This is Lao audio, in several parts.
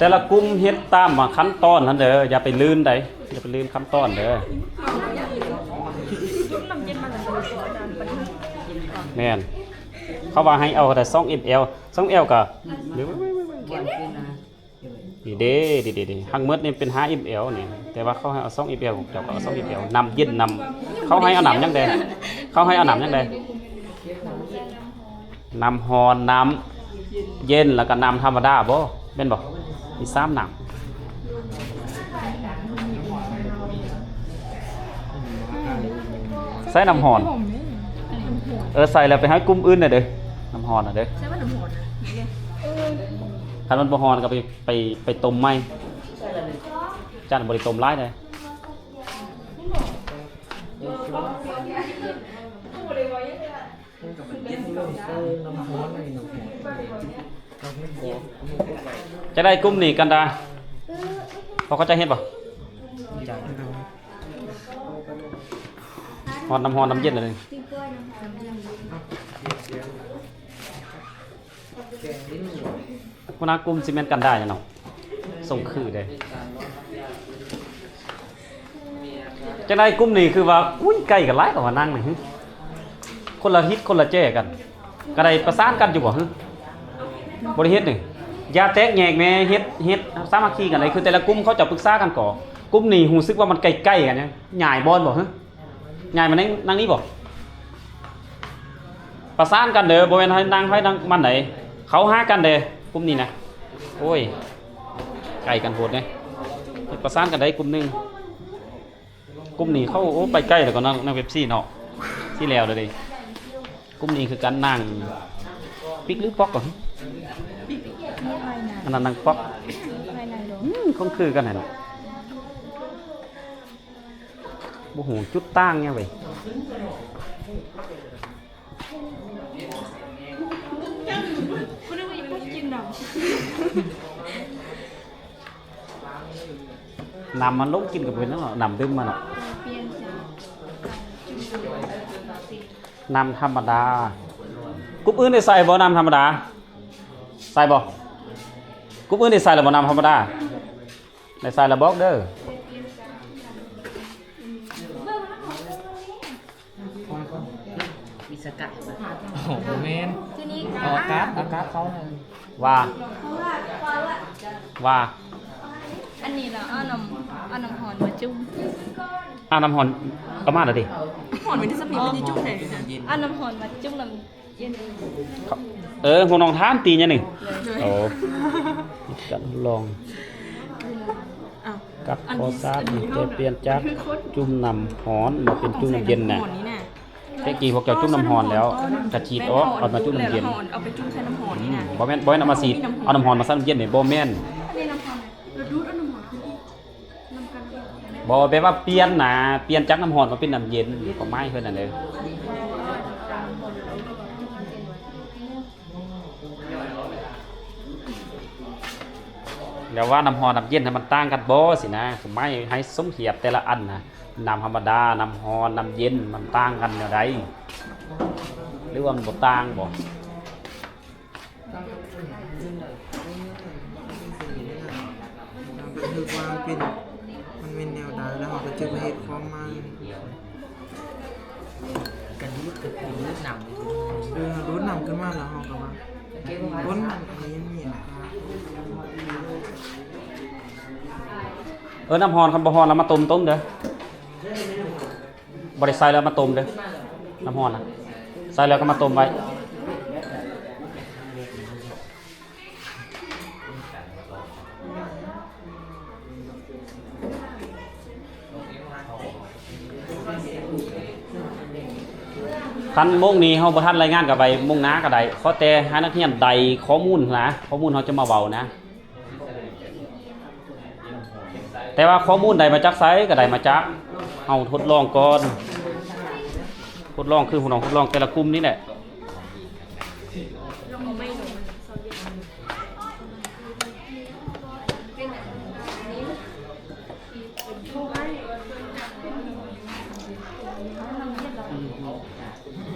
ແຕ່ລະກຸ່ມເຮັດຕາມຂັ້ນຕອນຫັ້ນເດີ ຢ່າໄປລື່ນໃດ ຢ່າໄປລື່ນຂັ້ນຕອນເດີ. ແມ່ນ ເຂົາວ່າໃຫ້ເອົາເທົ່າໃດ ສອງເອັມແອລ ສອງເອັມແອລກໍ ນີ້ເດ້ ນີ້ເດ້ ນີ້ເດ້ ທັງໝົດນີ້ເປັນຫ້າເອັມແອລນີ້ ແຕ່ວ່າເຂົາໃຫ້ເອົາສອງເອັມແອລ ເຈົ້າກໍເອົາສອງເອັມແອລ ນ້ຳເຢັນ ນ້ຳ ເຂົາໃຫ້ເອົານ້ຳຫຍັງແດ່ ເຂົາໃຫ້ເອົານ້ຳຫຍັງແດ່? ນ້ຳຮ້ອນ ນ້ຳເຢັນ ແລ້ວກໍນ້ຳທຳມະດາບໍ ແມ່ນບໍ? ມີສາມນ້ຳ ໃສ່ນ້ຳຮ້ອນ ເອີ ໃສ່ແລ້ວໄປໃຫ້ກຸ່ມອື່ນແດ່ເດີ ນ້ຳຮ້ອນນະເດີ. ໃສ່ວ່ານ້ຳຮ້ອນນະ ຄັນມັນບໍ່ຮ້ອນກໍໄປ ໄປ ໄປຕົ້ມໃໝ່ ຈັ່ງບໍ່ໄດ້ຕົ້ມຫຼາຍເດ້. ຈະໄດ້ກຸ່ມນີ້ກັນດາ ພໍເຂົ້າໃຈເຮັດບໍ່? ຮ້ອນ ນ້ຳຮ້ອນ ນ້ຳເຢັນ ອັນນີ້ ຫົວໜ້າກຸ່ມຊິແມ່ນກັນດາເນາະ ສົ່ງຄືເດ້. ຈັ່ງໃດກຸ່ມນີ້ຄືວ່າ ອຸ້ຍ ໃກ້ກັນຫຼາຍກວ່ານັ່ງນີ້ ຄົນລະທິດຄົນລະແຈກັນ ກະໄດ້ປະສານກັນຢູ່ບໍ່? ບໍ່ໄດ້ເຮັດນີ້ ຢ່າແຕກແຍກແດ່ ເຮັດ ເຮັດສາມັກຄີກັນໄດ້ ຄືແຕ່ລະກຸ່ມເຂົາເຈົ້າປຶກສາກັນກໍ ກຸ່ມນີ້ຮູ້ສຶກວ່າມັນໃກ້ໆກັນ ຍ້າຍບ່ອນບໍ່? ຍ້າຍມານັ່ງ ນັ່ງນີ້ບໍ່? ປະສານກັນເດີ ບໍ່ແມ່ນໃຫ້ນັ່ງໃຜນັ່ງມັນໃດ ເຂົ້າຫາກັນເດ້ ກຸ່ມນີ້ນະ. ໂອ້ຍ ໃກ້ກັນໂພດເດ້ ປະສານກັນໄດ້ກຸ່ມໜຶ່ງ. ກຸ່ມນີ້ເຂົາ ໂອ້ ໄປໃກ້ແລ້ວກໍນັ່ງ ນັ່ງເປັບຊີເນາະ ຊິແລ້ວແລ້ວເດ້. ກຸ່ມນີ້ຄືກັນ ນັ່ງປິກຫຼືປອກກໍ ອັນນັ້ນນັ່ງປອກ ອືມ ຄົງຄືກັນຫັ້ນແຫຼະ. ບໍ່ຮູ້ຈຸດຕ່າງຫຍັງເວີຍ. ນ້ຳມັນລົງກິນກໍບໍ່ເປັນຫຍັງເນາະ ນ້ຳດື່ມມາເນາະ. ນ້ຳທຳມະດາ ກຸ່ມອື່ນໄດ້ໃສ່ບໍ່ ນ້ຳທຳມະດາ? ໃສ່ບໍ່? ກຸ່ມອື່ນໄດ້ໃສ່ແລ້ວບໍ່ ນ້ຳທຳມະດາ? ໄດ້ໃສ່ແລ້ວບອກເດີ. ວິສະກະ ໂອ້ໂຫ ບໍ່ແມ່ນ ທີ່ນີ້ ອາກາດ ອາກາດເຂົາ ວ່າ ວ່າ ອັນນີ້ລະ ເອົານ້ຳ ເອົານ້ຳຮ້ອນມາຈຸ່ມ ເອົານ້ຳຮ້ອນ ເອົາມາແລ້ວເດ້ ຮ້ອນແມ່ນທີ່ສຳນີ້ມັນຊິຈຸ່ມໄດ້ ເອົານ້ຳຮ້ອນມາຈຸ່ມນ້ຳ ເອີ ຫົວນ້ອງຖາມຕີຫຍັງນີ້? ໂອ້ ການທົດລອງ ກັບຂໍ້ສາບນີ້ ແຕ່ປ່ຽນຈາກຈຸ່ມນ້ຳຮ້ອນມາເປັນຈຸ່ມນ້ຳເຢັນນະ. ແຕ່ກີ້ພວກເຈົ້າຈຸ່ມນ້ຳຮ້ອນແລ້ວກະຈີດອອກ ເອົາມາຈຸ່ມນ້ຳເຢັນ. ເອົາໄປຈຸ່ມໃສ່ນ້ຳຮ້ອນນີ້ນະ. ອືມ ບໍ່ແມ່ນ ບໍ່ແມ່ນເອົາມາສີດ ເອົານ້ຳຮ້ອນມາໃສ່ນ້ຳເຢັນນີ້ ບໍ່ແມ່ນ. ບໍ່ ແບບວ່າປ່ຽນນະ ປ່ຽນຈາກນ້ຳຮ້ອນມາເປັນນ້ຳເຢັນ ຄວາມໝາຍເພິ່ນຫັ້ນເດີ. ແລ້ວວ່ານ້ຳຮ້ອນນ້ຳເຢັນຫັ້ນມັນຕ່າງກັນບໍ່ຊີ້ນະ ຄວາມໝາຍໃຫ້ສົມທຽບແຕ່ລະອັນນະ ນ້ຳທຳມະດາ ນ້ຳຮ້ອນ ນ້ຳເຢັນ ມັນຕ່າງກັນແນວໃດ ຫຼືວ່າມັນບໍ່ຕ່າງບໍ່? ບັນທຶກວ່າມັນເປັນ ມັນແມ່ນແນວໃດ ແລ້ວເຮົາກໍຈະມາເຮັດຄວາມໝາຍ ກະດູດ ກະດູດນ້ຳ ເອີ ດູດນ້ຳຂຶ້ນມາ ແລ້ວເຮົາກໍວ່າ ຕົ້ນອັນນີ້ມີອາການ ເອີ ນ້ຳຮ້ອນ ຄັນບໍ່ຮ້ອນແລ້ວມາຕົ້ມ ຕົ້ມເດີ. ບໍ່ໄດ້ໃສ່ແລ້ວມາຕົ້ມເດີ ນ້ຳຮ້ອນນະ ໃສ່ແລ້ວກໍມາຕົ້ມໄວ້. ຄັນໂມງນີ້ເຮົາບໍ່ທັນລາຍງານກໍໄປໂມງໜ້າກໍໄດ້ ຂໍແຕ່ໃຫ້ນັກຮຽນໄດ້ຂໍ້ມູນນະ ຂໍ້ມູນເຮົາຈະມາເວົ້ານະ. ແຕ່ວ່າຂໍ້ມູນໄດ້ມາຈາກໃສ ກໍໄດ້ມາຈາກເຮົາທົດລອງກ່ອນ ທົດລອງຄືເຮົາທົດລອງແຕ່ລະກຸ່ມນີ້ແຫຼະ.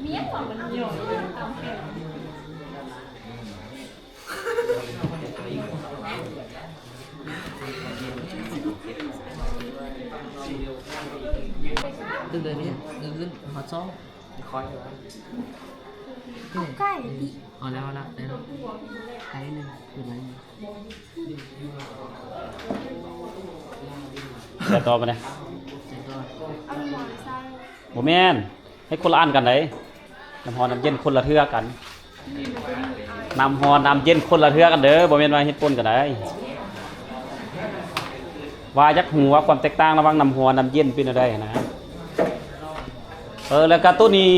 ມີຫຍັງວ່າມັນຫຍໍ້ຕາມແຜນ. ສອງ ຄ່ອຍ ເອົາໃກ້ຕິ ເອົາແລ້ວ ເອົາແລ້ວ ໄດ້ແລ້ວ ໄດ້ໜຶ່ງ ຄືໄດ້ໜຶ່ງ ແລ້ວຕໍ່ໄປນະ ແລ້ວຕໍ່ ເອົານ້ຳຮ້ອນໃສ່ ບໍ່ແມ່ນ ເຮັດຄົນລະອັນກັນໃດ໋ ນ້ຳຮ້ອນນ້ຳເຢັນຄົນລະເທື່ອກັນ ນ້ຳຮ້ອນນ້ຳເຢັນຄົນລະເທື່ອກັນເດີ ບໍ່ແມ່ນວ່າເຮັດປົນກັນໃດ໋ ວ່າຢາກຮູ້ວ່າຄວາມແຕກຕ່າງລະຫວ່າງນ້ຳຮ້ອນນ້ຳເຢັນເປັນແນວໃດຫັ້ນນະ ເອີ ແລ້ວກະໂຕນີ້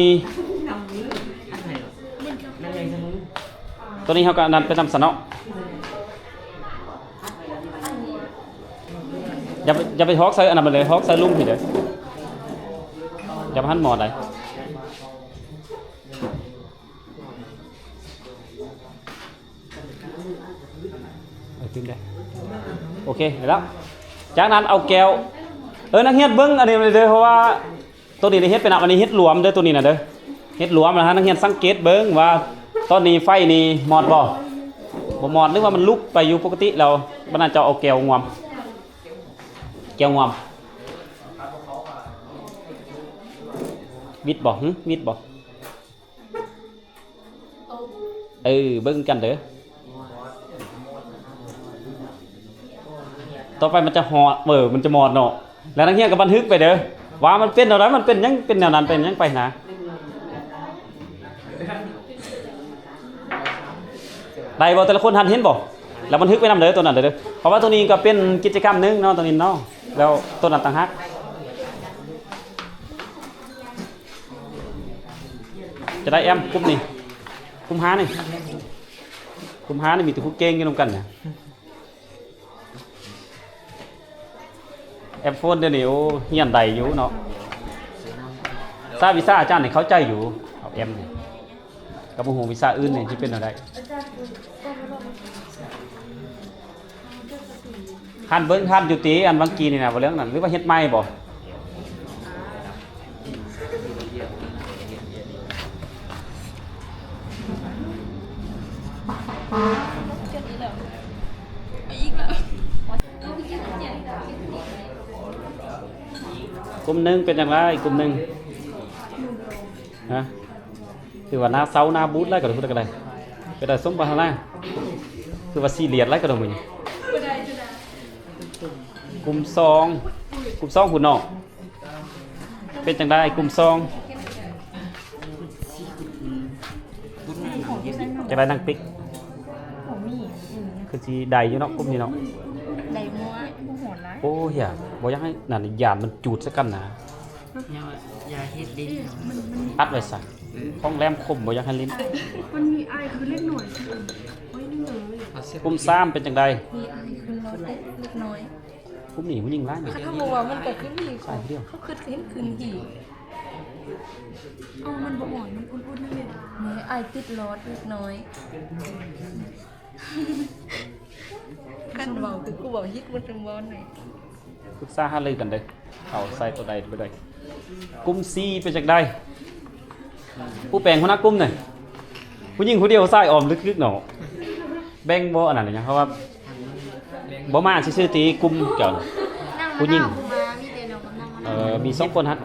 ໂຕນີ້ເຮົາກະອັນນັ້ນໄປນຳຊະເນາະ ຢ່າໄປ ຢ່າໄປຮອກໃສ່ອັນນັ້ນເລີຍ ຮອກໃສ່ລຸ່ມພີ້ເດີ ຢ່າໄປຫັນໝໍ້ໃດ ເອີ ຕື່ມໄດ້ ໂອເຄ ໄດ້ແລ້ວ ຈາກນັ້ນເອົາແກ້ວ ເອີ ນັກຮຽນເບິ່ງອັນນີ້ເດີ ເພາະວ່າ ໂຕນີ້ໄດ້ເຮັດໄປນຳ ອັນນີ້ເຮັດລວມເດີ ໂຕນີ້ນະເດີ ເຮັດລວມນະ ນັກຮຽນສັງເກດເບິ່ງວ່າ ຕອນນີ້ໄຟນີ້ມອດບໍ່ ບໍ່ມອດ ຫຼືວ່າມັນລຸກໄປຢູ່ປົກກະຕິແລ້ວ ບັດນັ້ນເຈົ້າເອົາແກ້ວງວມ ແກ້ວງວມ ວິດບໍ່ ຫຶ ວິດບໍ່? ເອີ ເບິ່ງກັນເດີ ຕໍ່ໄປມັນຈະຮອດ ເອີ ມັນຈະມອດເນາະ ແລ້ວນັກຮຽນກໍບັນທຶກໄປເດີ ວ່າມັນເປັນແນວໃດ ມັນເປັນຫຍັງ ເປັນແນວນັ້ນ ເປັນຫຍັງໄປຫັ້ນນະ ໄດ້ບໍ່ ແຕ່ລະຄົນຫັ້ນເຫັນບໍ່ ແລ້ວບັນທຶກໄປນຳເດີ ໂຕນັ້ນເດີ ເພາະວ່າໂຕນີ້ກໍເປັນກິດຈະກຳໜຶ່ງເນາະ ໂຕນີ້ເນາະ ແລ້ວໂຕນັ້ນຕ່າງຫາກ. ຈະໄດ້ແອມ ກຸ່ມນີ້ ກຸ່ມຫ້ານີ້ ກຸ່ມຫ້ານີ້ມີແຕ່ຜູ້ເກັ່ງຢູ່ນຳກັນນະ ແອມໂຟນດຽວນີ້ ໂອ້ ຮຽນໄດ້ຢູ່ເນາະ ສາຍວິຊາອາຈານນີ້ເຂົ້າໃຈຢູ່ ເອົາແອມນີ້ ກໍບໍ່ຮູ້ວິຊາອື່ນນີ້ຊິເປັນແນວໃດ. ທ່ານເບິ່ງທັນຢູ່ຕິ ອັນຫວ່າງກີ້ນີ້ນະ ບໍ່ເລື່ອງນັ້ນ ຫຼືວ່າເຮັດໃໝ່ບໍ່? ກຸ່ມໜຶ່ງເປັນຈັ່ງໃດ? ກຸ່ມໜຶ່ງ ຮະ? ຄືວ່າໜ້າເສົ້າໜ້າບູດຫຼາຍກໍໄດ້ ຜູ້ໃດກໍໄດ້ ເປັນຕາສົມປາດຖະໜາ ຄືວ່າຊີຣຽສຫຼາຍກໍໄດ້ມື້ນີ້ ກຸ່ມສອງ ກຸ່ມສອງພຸ້ນເນາະ ເປັນຈັ່ງໃດກຸ່ມສອງ ຈັ່ງໃດນາງປິກ ບໍ່ມີ ຄືຊິໄດ້ຢູ່ເນາະ ກຸ່ມນີ້ເນາະ ໄດ້ໝົດ ບໍ່ໂຫດຫຼາຍ ໂອ້ ເຮີຍ ບໍ່ຢາກໃຫ້ນັ້ນ ຢ້ານມັນຈູດໃສ່ກັນນະ. ຢ່າ ຢ່າເຮັດເດ້ ອັດໄວ້ຊະ ຂອງແຫຼມຄົມບໍ່ຢາກໃຫ້ຫຼິ້ນ ມັນມີໄອຄືເລັກນ້ອຍ ໂອ້ຍ ນີ້ເລີຍ ກຸ່ມສາມເປັນຈັ່ງໃດ? ມີໄອຄືເລັກນ້ອຍ ກຸ່ມນີ້ຜູ້ຍິງຫຼາຍນະ ຄັນເຮົາບໍ່ເວົ້າມັນກໍຄືມີ ໃຊ່ ເຂົາຄືເຫັນຄືມີ ເອົ້າ ມັນບໍ່ອ່ອນ ມັນອຸ່ນໆ ນີ້ ມີໄອຕິດຫຼອດເລັກນ້ອຍ ຄັນເວົ້າຄືກູເວົ້າຜິດໝົດທັງບ່ອນເລີຍ ປຶກສາຫາລືກັນເດີ້ ເອົາໃສ່ໂຕໃດໄປດ້ວຍ ກຸ່ມສີ່ເປັນຈັ່ງໃດ? ຜູ້ແປງຫົວໜ້າກຸ່ມນີ້ ຜູ້ຍິງຜູ້ດຽວ ຊາຍອອມລຶກໆ ເນາະ ແບ່ງບໍ່ອັນນັ້ນຫຍັງ ເພາະວ່າບໍ່ມາຊື່ໆ ຕິ ກຸ່ມເຈົ້ານະ ຜູ້ຍິງ ເອີ ມີສອງຄົນຫັ້ນ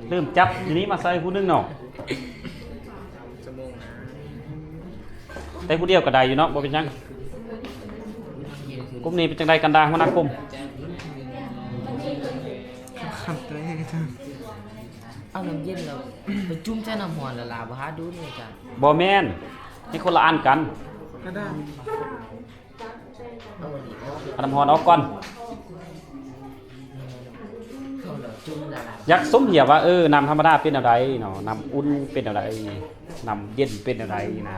ເລີ່ມຈັບທີນີ້ມາໃສ່ຜູ້ໜຶ່ງເນາະ. ແຕ່ຜູ້ດຽວກໍໄດ້ຢູ່ເນາະ ບໍ່ເປັນຫຍັງ ກຸ່ມນີ້ເປັນຈັ່ງໃດກັນດາ ຫົວໜ້າກຸ່ມ? ເອົານ້ຳເຢັນແລ້ວໄປຈຸ່ມໃສ່ນ້ຳຮ້ອນ ແລ້ວລາວຫາດູດນີ້ ອາຈານ ບໍ່ແມ່ນ ໃຫ້ຄົນລະອັນກັນ ກະດານ ເອົານ້ຳຮ້ອນອອກກ່ອນ ຢາກສົມທຽບວ່າ ເອີ ນ້ຳທຳມະດາເປັນແນວໃດເນາະ ນ້ຳອຸ່ນເປັນແນວໃດ ນ້ຳເຢັນເປັນແນວໃດນະ.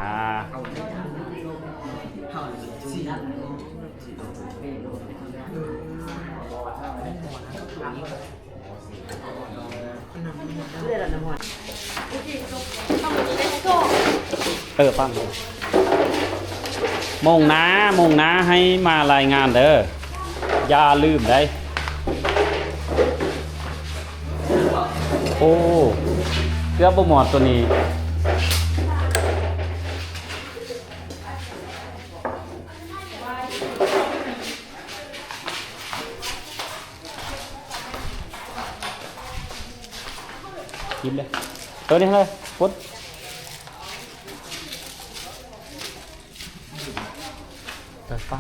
ເອີ ຟັງ ໂມງໜ້າ ໂມງໜ້າໃຫ້ມາລາຍງານເດີ້ ຢ່າລືມໄດ໋. ໂອ້ ເກືອບບໍ່ໝົດໂຕນີ້. ກິນເລີຍ ເອີ ນີ້ເລີຍ ປົດ ເປີດຝາ.